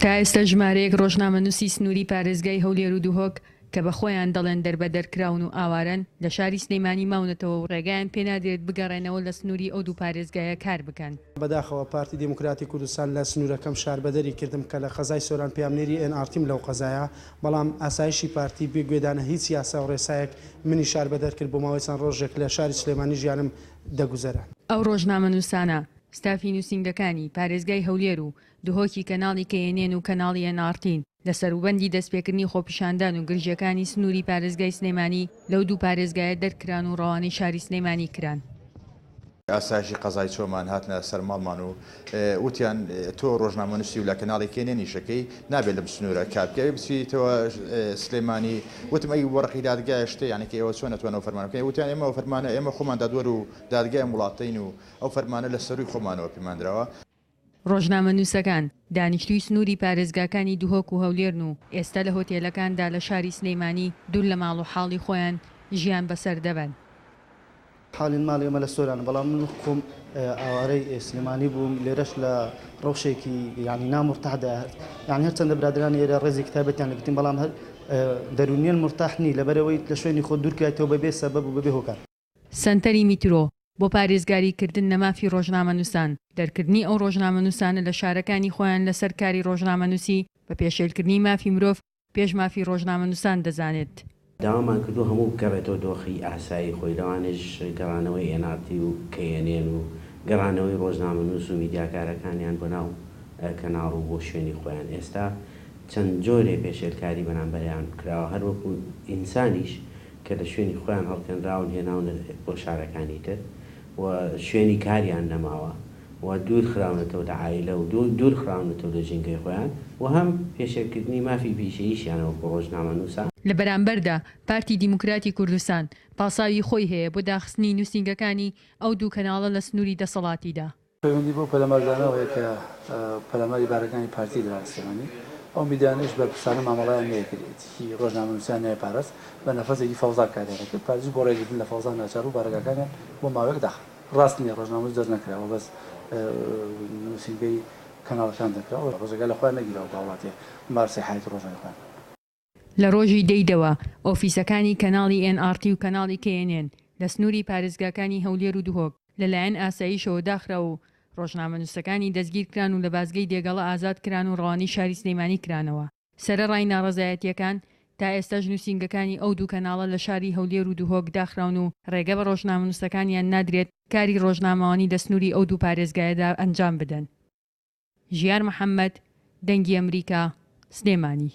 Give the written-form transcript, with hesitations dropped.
تا ئێستا ژمارەیەک ڕۆژنامەنووسی سنووری پارێزگای هەولێر و دهۆک کە بە خۆیان دەڵێن دەربەدەرکراون و ئاوارەن، لە شاری سلێمانی ماونەتەوە و ڕێگایان پێنادرێت بگەڕێنەوە لە سنووری ئەو دوو پارێزگایە کار بکەن. بەداخەوە پارتی دێموکراتی کوردستان لە سنوورەکەم شاربەدەری کردم کە لە قەزای سۆران پەیامنێری ئێن ئاڕ تیم لەو قەزایە، بەڵام ئاسایشی پارتی بێ گوێدانە هیچ یاسا و ڕێسایەک منی شاربەدەر کرد بۆ ماوەی چەند ڕۆژێک لە شاری سلێمانی ژیانم دەگوزەران. ئەو ڕۆژنامەنووسانە ستافی نووسینگەکانی پارێزگای هەولێر و دهۆکی کەناڵی کەیەنێن و کەناڵی ئێن ئاڕ تین لە سەروبەندی دەستپێکردنی خۆپیشاندان و گرژییەکانی سنووری پارێزگای سلێمانی لەو دوو پارێزگایە دەرکران و ڕەوانەی شاری سلێمانی کران. ئاسایشی قەزای چۆمان هاتنە سەر ماڵمان و وتیان تۆ ڕۆژنامەنووسی و لە کەناڵی کێنێن ئیشەکەی نابێت لەم سنوورە کار بکەی ئەبێ بچیتەوە سلێمانی وتم ئەی وەرەقی دادگایە شتە یانی کە ئێوە چۆن ئەتوانن ئەو فەرمانە بکەن وتیان ئێمە ئەو فەرمانە ئێمە خۆمان دادوەر و دادگای ئەم وڵاتەین و ئەو فەرمانە لە سەرووی خۆمانەوە پێمان دراوە. ڕۆژنامەنووسەکان دانیشتووی سنووری پارێزگاکانی دهۆک و هەولێرن و ئێستا لە هۆتێلەکاندا لە شاری سلێمانی دوور لە ماڵ و حاڵی خۆیان ژیان بەسەر دەبەن. حاڵین ماڵی ئێمە لە سۆرانە بەڵام من خۆم ئاوارەی سلێمانی بووم لێرەش لە ڕەوشێکی یانی نامورتاحدا یانی هەرچەندە برادەرانی ئێرە ڕێزێکی تایبەتیان لێگرتین بەڵام هەر دەروونیەن مورتاح نی لەبەرئەوەی لە شوێنی خۆت دوورکرایتەوە بەبێ سەبەب و بەبێ هۆکار. سەنتەری میترۆ بۆ پارێزگاری کردن لە مافی ڕۆژنامەنووسان، دەرکردنی ئەو ڕۆژنامەنووسانە لە شارەکانی خۆیان لەسەر کاری ڕۆژنامەنووسی بە پێشێلکردنی مافی مرۆڤ پێش مافی ڕۆژنامەنووسان دەزانێت. داوامان کردووە هەموو بگەڕێتەوە دۆخی ئاسایی خۆی، لەوانەش گەڕانەوەی ئێن ئاڕ تی و کەی ئێن ئێن و گەڕانەوەی ڕۆژنامەنووس و میدیاکارەکانیان بۆ ناو کەناڵ و بۆ شوێنی خۆیان. ئێستا چەند جۆرێ پێشێلکاری بەرامبەریان کراوە، هەر وەکو ئینسانیش کە لە شوێنی خۆیان هەڵکەنراون هێناونە بۆ شارەکانی تر و شوێنی کاریان نەماوە و دوور خراونەتەوە لە عایلە و دوور خراونەتەوە لە ژینگەی خۆیان و هەم پێشێلکردنی مافی پیشەییشیانە وەکو ڕۆژنامەنووسان. لە بەرامبەردا پارتی دیموکراتی کوردستان پاساوی خۆی هەیە بۆ داخستنی نووسینگەکانی ئەو دوو کەناڵە لە سنووری دەسەڵاتیدا. پەیوەندی بەو پەلاماردانەوە هەیە کە پەلاماری بارەکانی پارتی درا لە سلێمانی، ئەو میدیانەیش بەرپرسانە مامەڵەیان نەیەکرد، ئیتیکی ڕۆژنامەنووسیان نەیەپاراست، بە نەفەسێکی فەوزا کاریان ئەکرد، پارتیش بۆ ڕێگرتن لە فەوزا ناچار بوو بارەگاکانیان بۆ ماوەیەک داخات. ڕاست نییە ڕۆژنامەنووس دەست نەکراوە، بەس نووسینگەی کەناڵەکان دەکراوە، ڕێگا لە خۆیان نەگیراوە بە هاوڵاتییەک مارسەی حەیاتی ڕۆژانەی خۆیان بکەن. لە ڕۆژی دەی دەوە ئۆفیسەکانی کەناڵی ئێن ئاڕ تی و کەناڵی کەی ئێن ئێن لە سنووری پارێزگاکانی هەولێر و دهۆک لەلایەن ئاسایشەوە داخرا و ڕۆژنامەنووسەکانی دەستگیرکران و لە بازگەی دێگەڵە ئازاد کران و ڕەوانەی شاری سلێمانی کرانەوە. سەرەڕای ناڕەزایەتییەکان، تا ئێستاش نووسینگەکانی ئەو دوو کەناڵە لە شاری هەولێر و دهۆک داخراون و ڕێگە بە ڕۆژنامەنووسەکانیان نادرێت کاری ڕۆژنامەوانی لە سنووری ئەو دوو پارێزگایەدا ئەنجام بدەن. ژیار محەمەد، دەنگی ئەمریکا، سلێمانی.